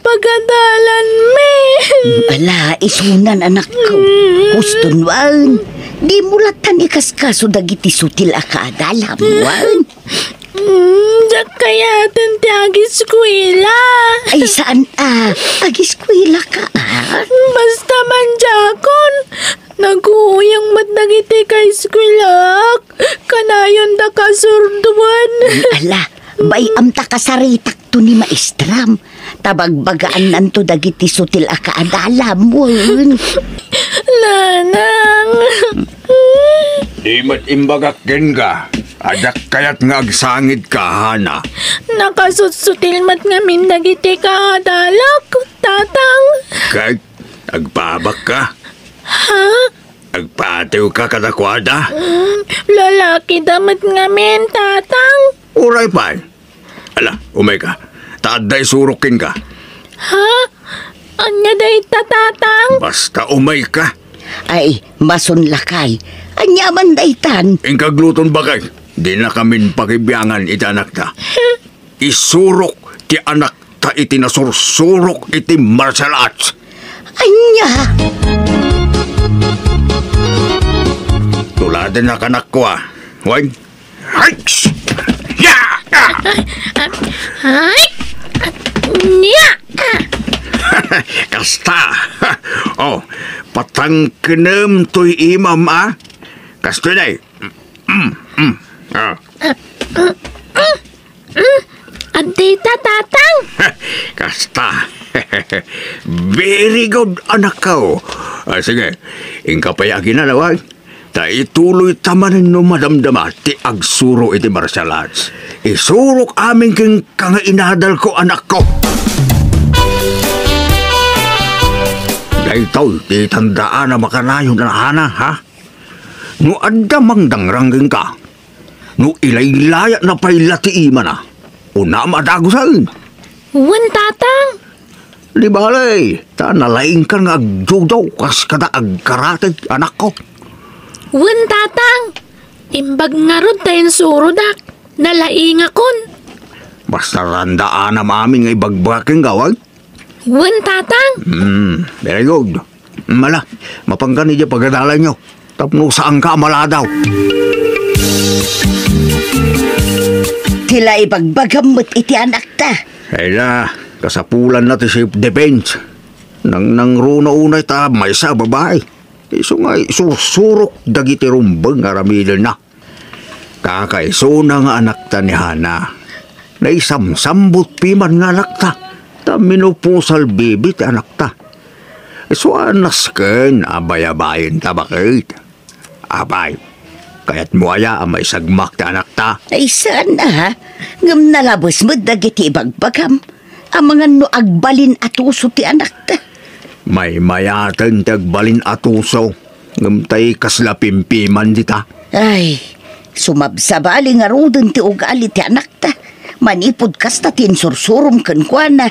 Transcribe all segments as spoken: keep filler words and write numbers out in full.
pagadalanmi. Ala, isunan, anakko. Huston wen. Dimo lattan ikaskaso dagiti sutil a kaadalam wen. Mm, diak kayaten ti agiskuela. Ay, saan a? Agiskuelaka, a? Basta man diakon, naguyang met dagiti kaiskuelaak. Kanayonda kasurduen. Ala, bay-am ta kasaritakto ni maestram. Ta bagbagaannanto dagiti sutil a kaadalam wen. Nanang. Di met imbagak kenka, a diak kayat nga agsangidka, Hana. Nakasutsutil met ngamin dagiti kaadalak, Tatang. Ket agpaabakka? Ha? Agpatiwka kadakuada? Mm, lalakida met ngamin, Tatang. Uray pay. Ala, umayka. Ta adda isurok kenka. Ha? Ania dayta, Tatang? Basta umayka. Ay, masun lakay. Ania man daytan? Inka agluton, baket. Dinakamin pakibiangan iti anakta. Isurok ti anakta iti nasursurok iti martial arts. Ania? Tuladennak, anakko, a. Wen? Ay! Ya! Ay! Nia! Kasta. O, patangkenem toy imam, a. Kastoy, day. Mm, mm. A. Mm, adda ita, Tatang. Kasta. Very good, anakko. A, sige, inka pay aginanawan. Ta ituloyta manen no madamdama ti agsuro iti martial arts. Isurok amin kenka nga inadalko, anakko. Daytoy ti tandaan a makanayon a, Hana, ha? No adda mangdangrang kenka, no ilaylayatna pay la ti imana, unam a dagusen. Wen, Tatang. Di bale, ta nalaingkan nga agjudo kas kada agkarate, anakko. Wen, Tatang. Imbag ngarud ta insurodak. Nalaingakon. Basta randaanam amin nga ibagbagak kenka, wen? Wen, Tatang. Hmm, very good. Mala, mapanka idiay pagadalanyo. Tapno saanka a maladaw. Ti la ibagbagam met iti anakta. Ay la, kasapulanna ti self-defense. Nangnangruna unay ta maysa a babai. Isu nga isursurok dagiti rumbeng nga aramidenna. Kakaisuna nga anakta ni Hana. Naisamsambut piman nga anakta, ta menopausal baby ti anakta. Isu a nasken a bayabayen ta, baket. Apay, kayatmo aya a maisagmak ti anakta? Ay, saan a, ha? Ngem nalabes met dagiti ibagbagam. Amangan no agbalin a tuso ti anakta. Maymayaten ti agbalin a tuso, ngem tay kasla pimpiman dita. Ay, sumabsabali ngaruden ti ugali ti anakta. Manipud kasta ti insursurom kenkuana.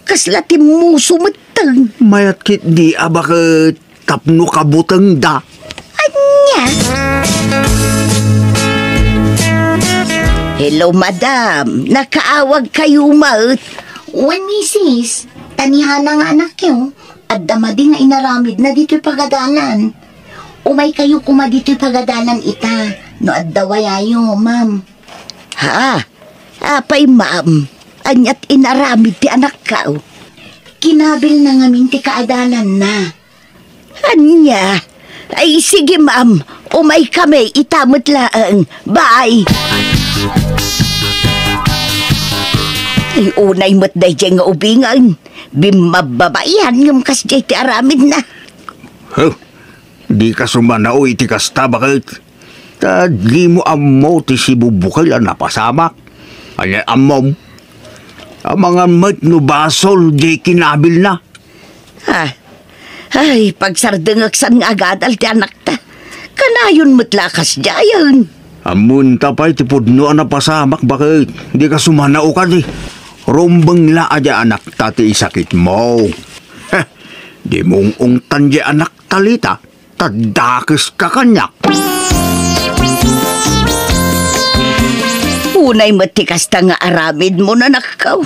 Kasla timmuso metten. Mayat ketdi a baket tapno kabutengda. Ania? Hello, madam. Nakaawagkayo met? Wen, misis. Ta ni Hana nga anakyo, adda madi nga inaramidna ditoy pagadalan. Umaykayo koma ditoy pagadalan ita, no adda wayayo, ma'am. Ha? Apay, ma'am? Aniat inaramid ti anakko? Kinabilna ngamin ti kaadalanna. Ania? Ay, sige, ma'am. Umaykami ita met laeng. Bye. Ay, unay met daydiay nga ubingen. Bimmababaian ngem kasdiay ti aramidna. Huh? Dika sumanao iti kasta, baket. Ta dimo ammo ti sibubukel a napasamak. Ania ammom? Amangan met no basol diay kinabilna. Ah. Ay, pagsardengeksan nga agadal ti anakta. Kanayon met la a kasdiayen. Ammonta pay ti pudno a napasamak, baket. Dika sumanao kadi. Rumbeng la a diay anakta ti isakitmo. Heh, di mung-ungtan diay anakta, Lita. Ta dakeska kaniak. Unay met ti kasta nga aramidmo, anakko.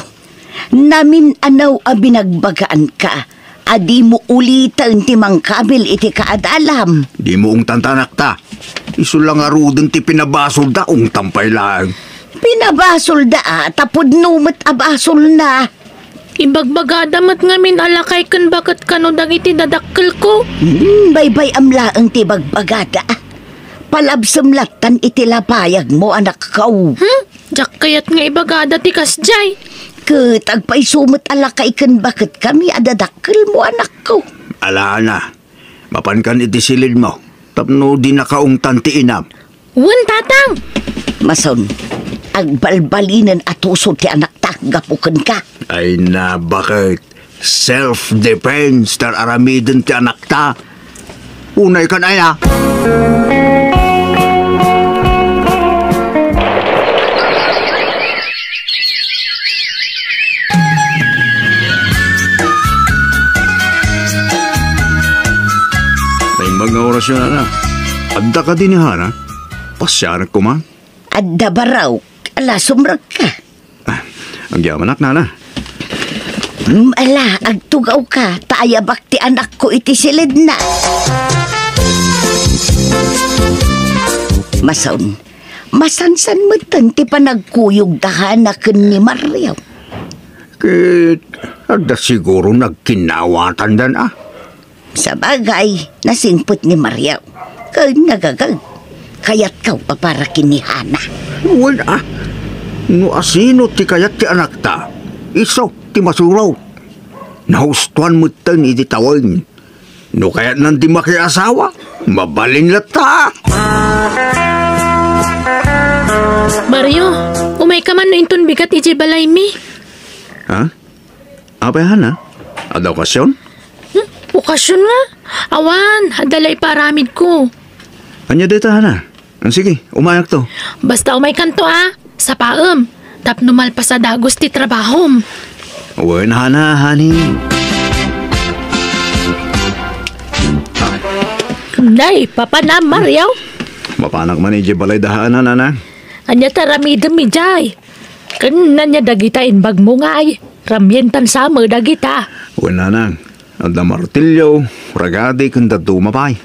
Namin-anaw a binagbagaanka a dimo uliten ti mangkabil iti kaadalam. Dimo ungtan ta anakta. Isu la ngaruden ti pinabasolda, ungtan pay laeng. Pinabasolda a, ta pudno met a basolna. Ibagbagada met ngamin a lakay ken baket kano dagiti dadakkelko. Hmm, baybay-am laeng ti ibagbagada. Palabsem lattan iti labayagmo, anakko. Hmm? Diak kayat nga ibagada ti kasdiay. Ket agpayso met a lakay ken baket kami a dadakkelmo, anakko. Alana, mapankan iti silidmo tapno dinaka ungtan ti inam. Wen, tatang! Mason, agbalbalinen a tusod ti anakta gapu kenka. Ay na, baket. Self-defense ti ar-aramiden ti anakta. Unay kan aya. Naimbag nga orasyo, nana. Adda kadi ni Hana? Pasianak koma? Adda barok, ala sumrekka. Ah, agyamanak, nana. Hmm, ala, agtugawka, ta ayabak ti anakko iti silidna. Mason, masansan metten ti panagkuyogda, Hana, ken ni Mario. Ket adda siguro nagkinnawatandan, a. Sabagay, nasingpet ni Mario. Ken nagagag. Kayatkaw a para ken ni Hana. Wen, a. No asino ti kayat ti anakta, isu ti masuro. Nahustoan metten iti tawen. No kayatnan ti makiasawa, mabalin latta. Mario, umayka man no inton bigat idiay balaymi. Ha? Apay, Hana? Adda okasyon? Hmm? Okasyon nga? Awan, adda la ipaaramidko. Ania dayta, Hana? Sige, umayakto. Basta umaykanto, a. Sapaem, tapno malpas a dagus ti trabahom. Wen, Hana, honey. Nay, papanam, Mario? Mapanak man idiay balay da Hana, nana. Ania ti aramidem idiay? Ken ania dagita imbagmo nga ay ramientan sa met dagita? Wen, nanang, adda martilyo, ragadi, ken dadduma pay.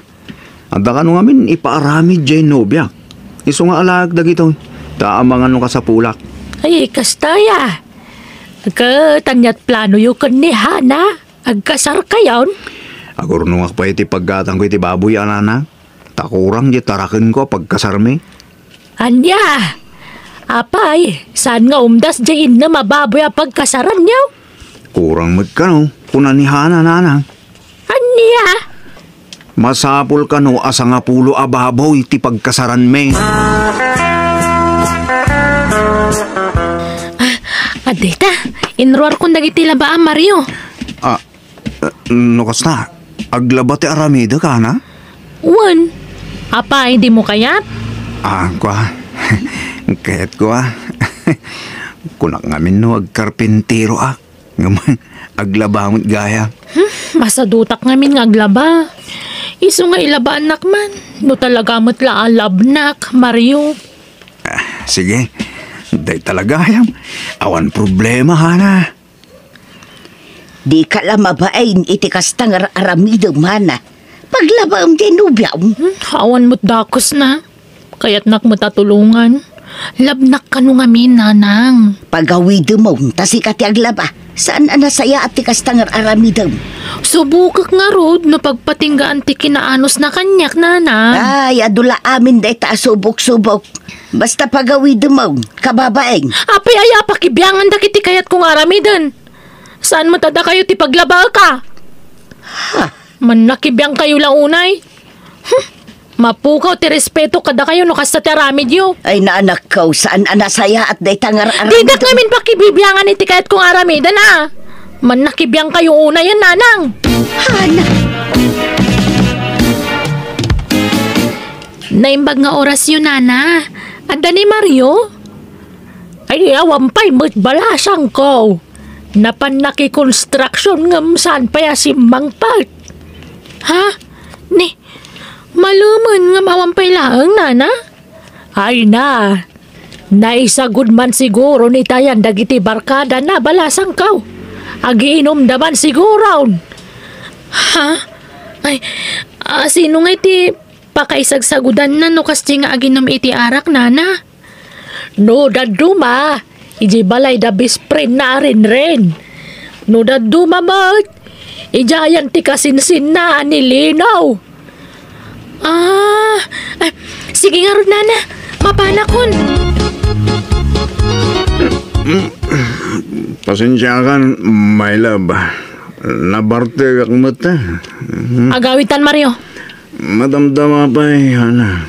Adda kano ngamin ipaaramid diay nobiak. Isu nga alaek dagitoy, ta amangan no kasapulak. Ay, kasta aya. Ket aniat planoyo ken ni Hana? Agkasarkayon? Agurnongak pay iti paggatangko iti baboy, a, nanang. Ta kurang diay tarakenko a pagkasarmi. Ania? Apay, saan nga umdas diay innem a baboy a pagkasaranyo? Kurang met kano, kuna ni Hana, nanang. Ania? Masapul kano a sangapulo a baboy ti pagkasaranmi. Ah, adda ita, inruarkon dagiti laba, a, Mario. Ah, Eh, no kasta, aglaba ti aramidek, Hana? Wen. Apay, dimo kayat? Ah, kua. Kayatko, a. Kunak ngamin no agkarpinteroak. Ngem aglaba met gayam. Hmm, masadutak ngamin nga aglaba. Isu nga ilabaannak man, no talaga met la a labnak, Mario. Ah, sige. Dayta la gayam. Awan problema, Hana. Dika la mabain iti kasta nga ar-aramidem, Hana. Paglabaem ti nobiam. Hmm, awan met dakesna. Kayatnak met a tulongan. Labnak kano ngamin, nanang. Pagawidemon, ta sika ti aglaba. Saan a nasayaat ti kasta nga ar-aramidem. Subokek ngarud no pagpatinggaan ti kinaanusna kaniak, nanang. Ay, adu la amin dayta a subok-subok. Basta pagawidemon, kababain. Apay aya a pakibiangan dagiti kayatko nga aramiden? Saan met a dakayo ti paglabaek, a? Ha? Mannakibiangkayo la unay? Hmm. Mapukaw ti respeto kadakayo no kasta ti aramidyo. Ay, naanakko, saan a nasayaat dayta nga ar-aramidem. Didak ngamin pakibibiangan iti kayatko nga aramiden, a. Mannakibiangkayo unay, a, nanang. Hana. Naimbag nga orasyo, nana. Adda ni Mario? Ay, awan pay met balasangko. Napan nakikonstruksyon ngem saan pay a simmangpet. Ha? Ni, malemen ngem awan pay laeng, nana? Ay na, Naisagud man siguro ni Tayan dagiti barkada na balasangko. Agiinumda man siguron. Ha? Ay, a, sino ngay ti pakaisagsagudanna no kasdi nga aginum iti arak, nana? No dadduma, iti balay da best friend na a Renren. No dadduma met, idiayen ti kasinsinna a ni Lino. Ah, ah, sige ngarud, nana. Mapanakon. Pasensiakan, my love. Nabartegak met, eh. Agawitan, Mario. Madamdama pay, Hana.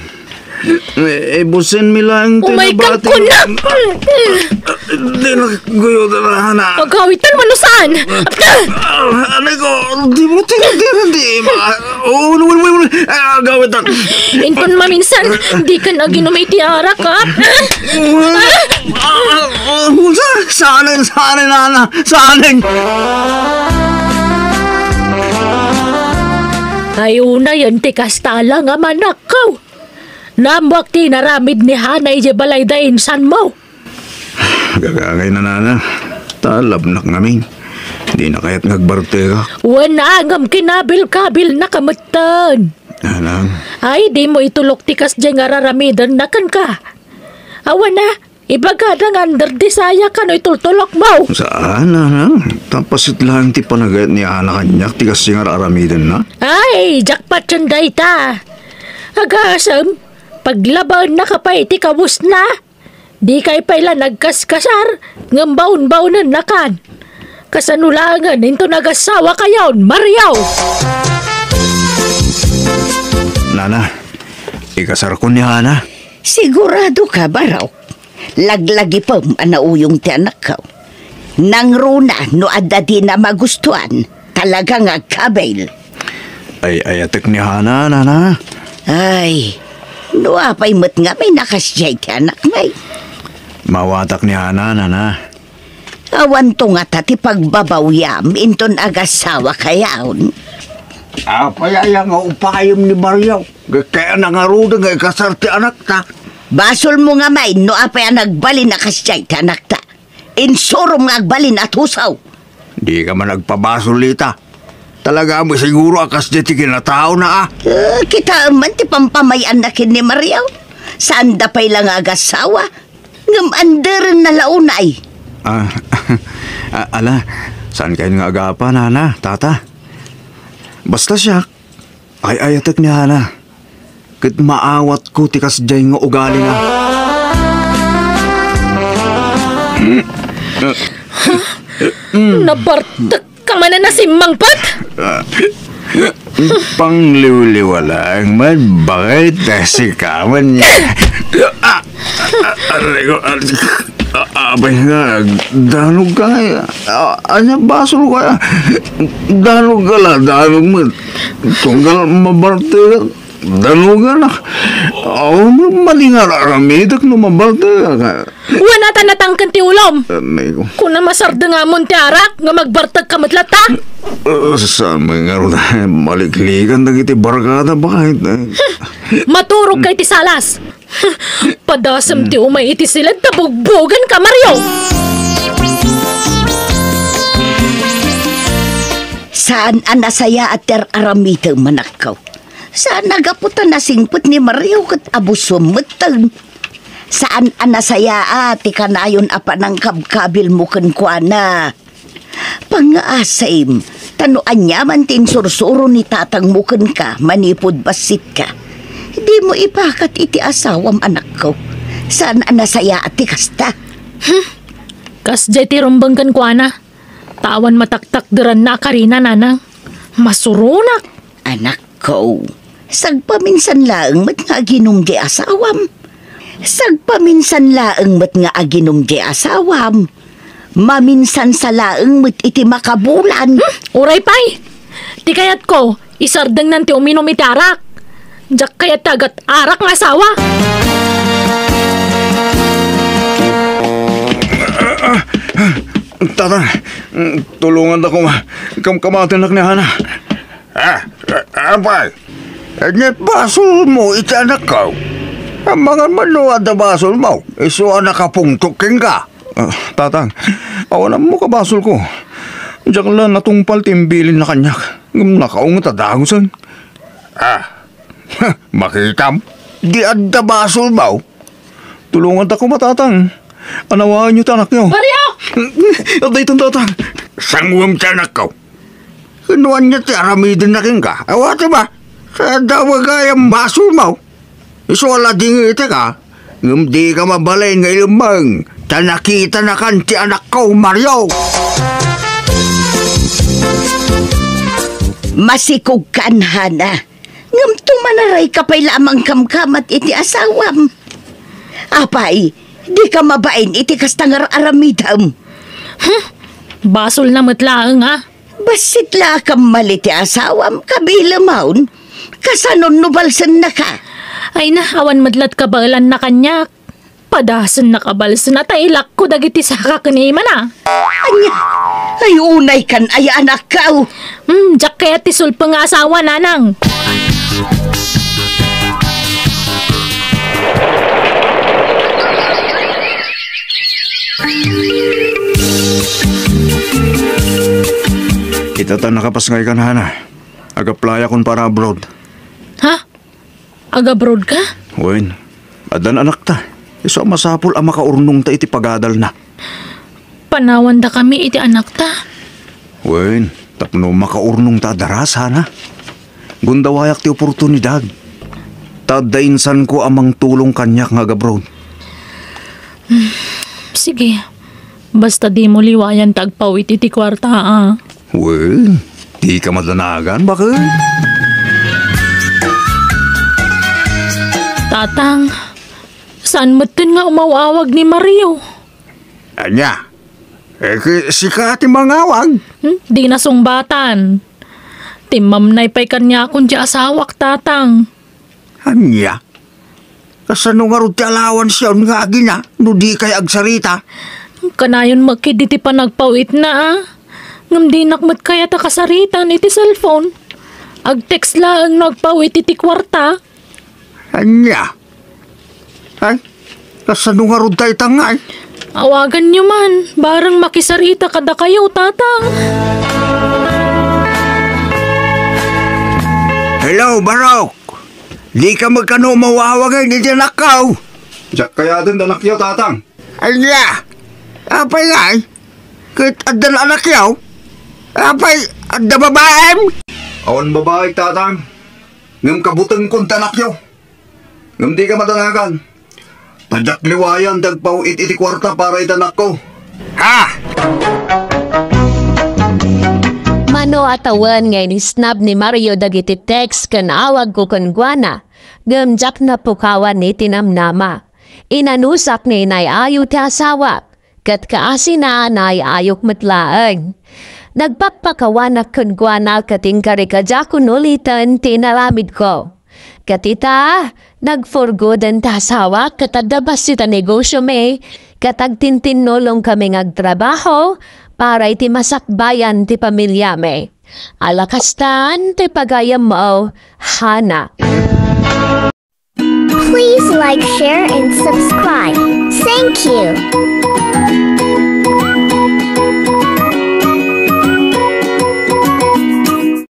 Eh, ibusin mi laeng ti nabati. Umaykan ko na! Di na guyo, Hana. Agawitan mo, no saan? Ah, anay ko, di mo, di, di, di, di, ma-, oh, wala, wala, wala, wala. Ah, agawitan. Inton maminsan, di ka naginom iti arak, ha? Ah, ah, ah, sa-, saan, saan, Hana? Saan? Ay, unayen ti kasta la nga manakkaw. Naammoak ti inaramid ni Hana idiay balay da insan mo. Agagagay na, nana. Talabnak ngamin. Di na kayat nga agbartegak. Wen, ngem kinabilkabilna ka metten. Anang? Ay, di mo itulok ti kasdiay nga raramidenna kenka. Awan a, ibagada nga under desire ka no itultulok mo. Saan, Anang? Tapasit laeng ti panagayat ni Ana kaniak ti kasdiay nga raramidenna. Ay, jackpot yun dayta. Agasem, paglabaennaka pay ti kawesna. Dikay pay la nagkaskasar, ngem baon-baonennakan. Kasano laengen inton agasawakayon, Mario? Nana, ikasarko ni Hana. Sigurado ka, Barok? Laglagipem a nauyong ti anakko. Nangruna no adda dina magustuan, talaga nga agkabil. Ay-ayatek ni Hana, nana. Ay, no apay met ngamin a kasdiay ti anakmi? Mawatak ni Hana, nana. Awanto ngata ti pagbabawiam inton agasawakayon. Apay aya nga upayem ni Mario? Kaya nangaruden nga ikasar ti anakta. Basolmo ngamin no apay a nagbalin a kasdiay ti anakta. Insurom nga agbalin a tusaw. Dika man agpabasol ita. Talaga met siguro a kasdiay ti kinataona, a. Eh, kitaem man ti pampamay-anna ken ni Mario. Saanda pay la nga agasawa. Ngem anderenna la unay. Ah, a-, ala, saankayon nga agapa, nana, tata? Basta siak, ay-ayatek ni Hana. Ket maawatko ti kasdiay nga ugalina. Nabartek ka man a nasimmangpet? Pangliwliwa laeng met, bakit? Sika man. Ah, ah, aray ko, ah, ah, abay nga, danog ka nga. Ah, anya basol ka? Danog ka la, danog met. Tunggal mabartek. Danogan a. Awan met madi nga ar-aramidek no mabartek ka. Wen a ta natangken ti ulom. Anay ko. Kuna masardengamon ti arak nga magbartek ka met latta? Ah, saan met ngarud a maliklikan dagiti barkada, bakit, eh? Maturog ka iti salas. Padasem ti umay iti siled ta bugbogen ka, Mario. Saan a nasayaat ti ar-aramidem, anakko. Saan a gapu ta nasingpet ni Mario ket abusom metten. Saan a nasayaat ti kanayon a panangkabkabilmo kenkuana. Pangngaasim, ta no aniaman ti insursuro ni tatangmo kenka manipud bassitka, dimo ipakat iti asawam, anakko. Saan a nasayaat ti kasta. Hmm. Kasdiay ti rumbeng kenkuana. Ta awan mataktakderanna a karina, nanang. Masuronak. Anakko, sagpaminsan laeng met nga aginum di asawam. Sagpaminsan laeng met nga aginum di asawam. Maminsan sa laeng met iti makabulan. Hmm, uray pay. Ti kayatko, isardengnan ti uminum iti arak. Diak kayat ti agat-arak nga asawa. Tata, tulonganta koma. Kamkamatennak ni Hana. Ah, ah, apay, ania ti basolmo iti anakko? Amangan man no adda basolmo, isu a nakapungtok kenka. Ah, Tatang, awan ammo kabasolko. Diak la natungpal ti imbilinna kaniak, ngem nakaunget a dagusen. Ah, makitam, di adda basolmo. Tulonganta koma, Tatang. Anawaenyo ti anakyo. Mario! Adda itan, Tatang. Sanguem ti anakko. Ania ti aramidenna kenka? Awatem a, kadawa gayam basolmo. Isu a la dingetek, ngem dika mabalin nga ilemmeng, ta nakitanakan ti anakko, Mario. Masikogkan, Hana. Ngem tumanarayka pay la a mangkamkamat iti asawam. Apay, dika mabain iti kasta nga ar-aramidem? Hmm, basolna met laeng, a. Bassit la a kammal iti asawam, kabilemon. Kasanon no balsennaka? Ay na, awan met la't kabaelanna kaniak. Padasennaka balsen a ta ilakko dagiti saka ken imana. Ania? Ay, unaykan aya, anakko. Hmm, diak kayat ti sulpeng nga asawa, nanang. Ita ta nakapasngaykan, Hana. Ag-applyakon para abroad. Ha? Ag-abroad ka? Wen, addan anakta. Isu a masapul a makaurnongta iti pagadalna. Panawandakami iti anakta. Wen, tapno makaurnongta a daras, Hana. Gundawayak ti oportunidad. Ta adda insanko a mangtulong kaniak nga ag-abroad. Sige. Basta dimo liwayan ti agpaw-it iti kuarta, a. Wen, dika madanagan, baket? Tatang, saan metten nga umaw-awag ni Mario? Ania? Eh, ki-, sika ti mangawag? Hmm? Di nasungbatan. Timmamnay pay kaniakon ti asawak, Tatang. Ania? Kasano ngarud ti allowance-yon nga agina no dikay agsarita? Kanayon met ketdi ti panagpaw-itna, a. Ngem dinak met kayat a kasaritan iti cellphone. Ag-text laeng no agpaw-it iti kuarta. Ania? Ay, kasano ngarud dayta ngay? Awaganyo man, bareng makisarita kadakayo, Tatang. Hello, Barok. Dika met kano umaw-awag iti anakko? Diak kayaten ti anakyo, Tatang. Ania? Apay ngay? Ket addan anakyo? Apay, adda babaem? Awan babaek, Tatang. Ngem kabutengkon ti anakyo. Ngem dika madanagan. Ta diak liwayan ti agpaw-it iti kuarta para iti anakko. Ha? Mano a tawen nga inisnab ni Mario dagiti text ken awagko kenkuana, ngem diak napukawan iti namnama. Inanusak nga inay-ayo ti asawak, ket kaasina, naay-ayok met laeng. Nagpakpakawanak kenkuana ket inkari a diakon uliten ti inaramidko. Ket ita, nagpurgoden ti asawak ket adda bassit a negosyomi, ket agtintinnulongkami nga agtrabaho para iti masakbayan ti pamiliami. Ala kastan ti pagayammo, Hana. Please like, share, and subscribe. Thank you.